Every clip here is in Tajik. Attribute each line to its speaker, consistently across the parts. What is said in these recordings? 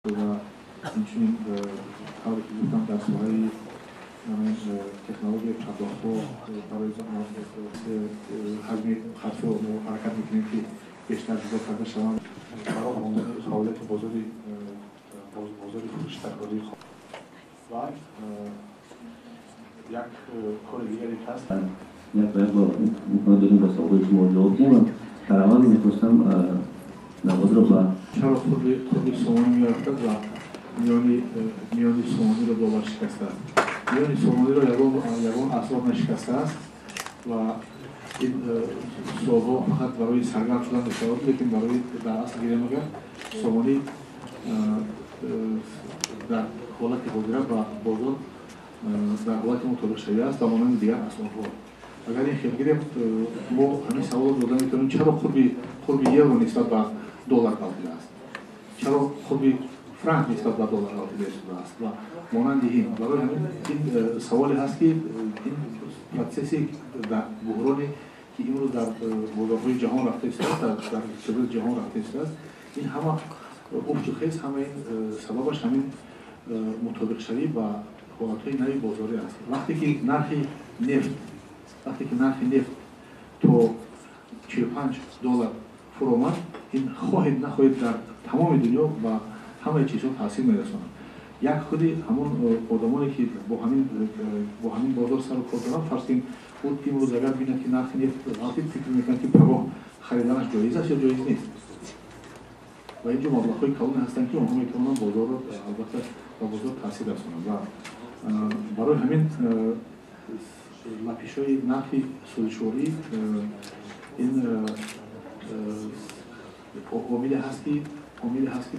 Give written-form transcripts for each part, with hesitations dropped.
Speaker 1: Ва инчунин, тавре ки гуфтам, дар соҳаи технологияи пардохтҳо барои ҳаҷми хатҳо мо ҳаракат мекунем, ки бештар ҷудо карда шаванд. Барои мондани фаъолияти бозори фурӯши такрории ва як кори дигаре ки ҳаст.
Speaker 2: Як ба як бо имкон дорем ба саволҳои шумо ҷавоб диҳем. Дар аввал мехостам навбатро ба
Speaker 1: Чаро қурби сомонӣ мерафтад ва миёни сомониро доллар шикастааст? Миёни сомониро ягон асбоб нашикастааст ва ин суолҳо фақат барои саргарм шудан мешавад, лекин барои дар асл гирем, агар сомонӣ дар ҳолати ҳозира ба бозор дар ҳолати мутобиқшавӣ аст ва монанди дигар асбобҳо. Агар ин хел гирем, мо ҳамин саволро дода метавонем: чаро қурби евро нисбат ба доллар ғалтидааст, чаро қурби франк нисбат ба доллар ғалтида истодааст ва монанди ин. Барои ҳамин ин саволе ҳаст, ки ин процесси дар буҳроне, ки имрӯз дар бозорҳои ҷаҳон рафта истодааст, дар иқтисодиёти ҷаҳон рафта истодааст, ин ҳама уфту хез, ҳама ин сабабаш ҳамин мутобиқшавӣ ба ҳолатҳои нави бозорӣ аст. Вақте ки нархи нефт то 45 доллар фуромад, ин хоҳед нахоҳед дар тамоми дунё ба ҳамаи чизҳо таъсир мерасонад. Як худи ҳамон одамоне, ки бо ҳамин бозор сару кор доранд, фарз кунем, ӯ имрӯз агар бинад, ки нархи нефт ғалтид, фикр мекунад, ки пагоҳ хариданаш ҷоиз аст ё ҷоиз нест. Ва инҷо маблағҳои калоне ҳастанд, ки онҳо метавонанд бозорро, албатта, ба бозор таъсир расонанд. Ва барои ҳамин лапишҳои нархи сӯзишворӣ ин омиле ҳаст, ки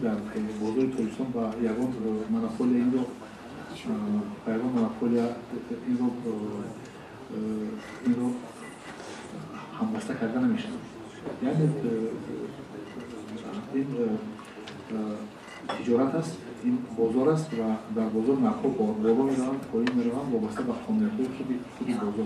Speaker 1: дар бозори Тоҷикистон ба ягон монополия инро ҳамбаста карда намешавад. Яъне ин тиҷорат аст, ин бозор аст ва дар бозор нархҳо боло мераванд, поин мераванд, вобаста ба қонуниятҳои худи бозор.